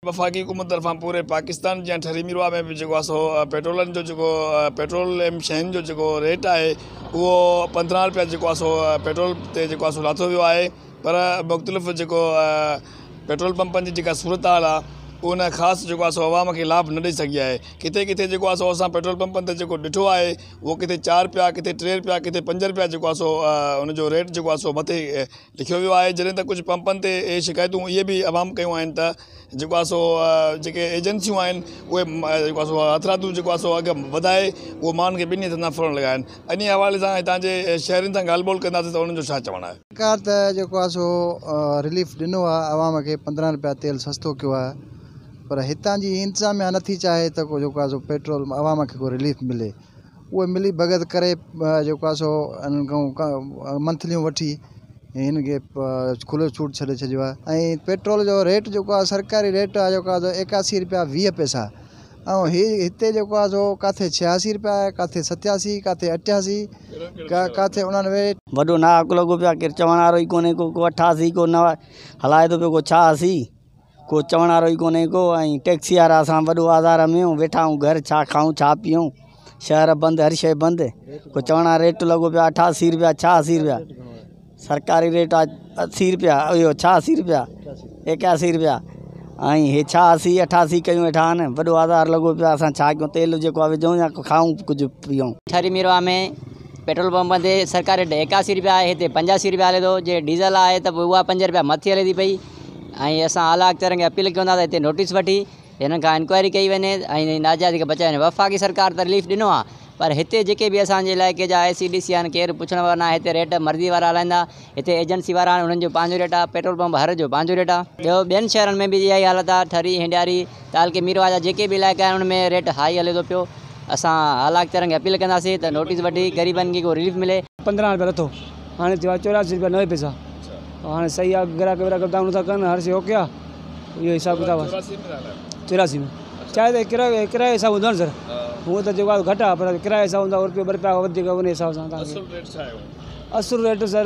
وفاقي حڪومت طرفان پوري پاڪستان جيان ٺري ميرواهه ۾ به جيڪو آهي سو پيٽرولن جو جيڪو پيٽروليم شين جو جيڪو ريٽ آهي اهو 15 روپيا جيڪو آهي سو پيٽرول تي جيڪو آهي سو لاٿو ويو آهي پر مختلف جيڪو پيٽرول پمپن جي جيڪا صورتحال آهي ان خاص جيڪو آهي سو عوام کي لاڀ نه ڏئي سگهي آهي. ڪٿي ڪٿي جيڪو آهي سو اسان پيٽرول پمپن تي جيڪو ڏٺو آهي اهو ڪٿي 4 روپيا، ڪٿي 3 روپيا، ڪٿي 5 روپيا جيڪو آهي سو ان جو ريٽ جيڪو آهي سو مٿي لکيو ويو آهي. جڏهن ته ڪجهه پمپن تي اهي شڪايتون اهي به عوام ڪيون آهن ته جيڪو آهي سو جيڪي ايجنسيون آهن اهي جيڪو آهي سو هٿرادو جيڪو آهي سو اگهه وڌائي اهو ماڻهن کي ٻنهي هٿن سان ڦرڻ لڳا آهن. انهي حوالي سان هتان جي شهرين سان ڳالهه ٻولهه ڪنداسين ته انهن جو ڇا چوڻ آهي. سرڪار ته جيڪو آهي سو رليف ڏنو آهي عوام کي 15 روپيا تيل سستو ڪيو آهي پر هتان جي انتظاميا نٿي چاهي ته ڪو جيڪو آهي سو پيٽرول عوام کي ڪو رليف ملي. اهي ملي ڀڳت ڪري جيڪو آهي سو انهن کان منٿليون وٺي هن کي کلو ڇوٽ ڇڏي ڇڏيو آهي ۽ پيٽرول جو ريٽ جيڪو آهي سرڪاري ريٽ آهي جيڪو آهي سو 81 روپيا 20 پئسا ۽ هي هتي جيڪو آهي سو ڪاٿي 86 روپيا آهي ڪاٿي 87 ڪاٿي 88 ڪاٿي 89. وڏو ناحق لڳو پيو آهي ڪير چوڻ وارو ئي ڪونهي ڪو ڪو 88 ڪو 9 هلائي ٿو پيو ڪو 86. ڪو چوڻ وارو ئي ڪونهي ڪو ۽ ٽيڪسي وارا اسان وڏو آزار ۾ آهيون ويٺا آهيون گهر ڇا کائون ڇا پيئون شهر بند هر شيء بند ڪو چوڻ وارو ريٽ لڳو پيو 88 روپيا 86 روپيا سرڪاري ريٽ آهي 80 روپيا اهو 86 روپيا 81 روپيا ۽ هي 86 88 ڪيون ويٺا آهن وڏو آزار لڳو پيو آهي اسان ڇا ڪيون تيل جيڪو آهي وجهون يا کائون ڪجهه پيئون. ٺري ميرواهه ۾ پيٽرول پمپن تي سرڪاري ريٽ 81 روپيا آهي هتي 85 روپيا هلي ٿو جي ڊيزل آهي ته پوء اها 5 روپيا مٿي هلي ٿي پئي ۽ اسان اعليٰ اختيارين کي اپيل ڪيون ٿا ته هتي نوٽيس وٺي هنن کان انڪوائري ڪئي وڃي ۽ ناجائزي کي بچايو وڃي وفاقي سرڪار ته رليف ڏنو آهي پر هتي جيڪي به اسان جي علائقي جا اي سي ڊي سي آهن ڪير پڇڻ وارو ناهي هتي ريٽ مرضي وارا هلائيندا هتي ايجنسي وارا آهن انهن جو پنهنجو ريٽ آهي پيٽرول پمپ هر جو پنهنجو ريٽ آهي ٻيو ٻين شهرن ۾ به اها ئي حالت آهي ٺري هنڊياري تعلقي ميرواهه جا جيڪي به علائقا آهن ان ۾ ريٽ هائي هلي ٿو پيو اسان اعليٰ اختيارين کي اپيل ڪنداسين ته نوٽيس وٺي غريبن کي ڪو رليف ملي. 15 روپيا لٿو هاڻي ٿيو آهي 84 روپيا 90 پئسا. هاڻي صحيح آ گراهڪ وراڪ دانهون نٿا ڪن هر شي اوڪي آ اهو حساب ڪتاب آ 84 ۾ چاهي ته ڪرايو ڪرايو حساب هوندو آ نه سر هونء ته جيڪو آ گهٽ آ پر ڪرايو حساب هوندو آ رپيو ٻه رپيا وڌيڪ ان حساب سان توهان کي اصل ريٽ ڇا آهي اصل ريٽ سر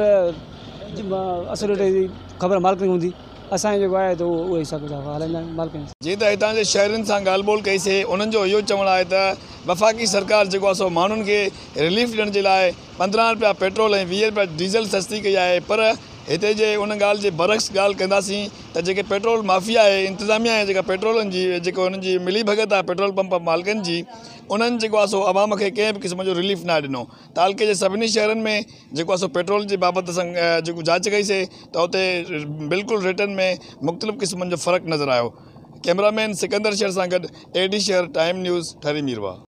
اصل ريٽ جي خبر مالڪن کي هوندي اسان جو جيڪو آهي ته اهو حساب ڪتاب هلائيندا آهيون مالڪن جيئن ته هتان جي شهرين سان ڳالهه ٻولهه ڪئي سي انهن جو اهو چوڻ آهي ته وفاقي سرڪار جيڪو آ سو ماڻهن کي رليف ڏيڻ جي لاء 15 رپيا پيٽرول ۽ 20 رپيا ڊيزل سستي ڪئي آهي پر هتي جي ان ڳالهه جي برعڪس ڳالهه ڪنداسين ته جيڪي پيٽرول مافيا آهي انتظاميا آهي جيڪا پيٽرولن جي جيڪو انهن جي ملي ڀڳت آهي پيٽرول پمپ مالڪن جي انهن جيڪو آهي سو عوام کي ڪنهن به قسم جو رليف ناهي ڏنو تعلقي جي سڀني شهرن ۾ جيڪو آهي سو پيٽرول جي بابت اسان جيڪو جاچ ڪئي سي ته اتي بلڪل ريٽن ۾ مختلف قسمن جو فرق نظر آيو ڪئميرا مين سڪندر شر سان گڏ اي ڊي شر ٽائيم نيوز ٺري ميرواهه.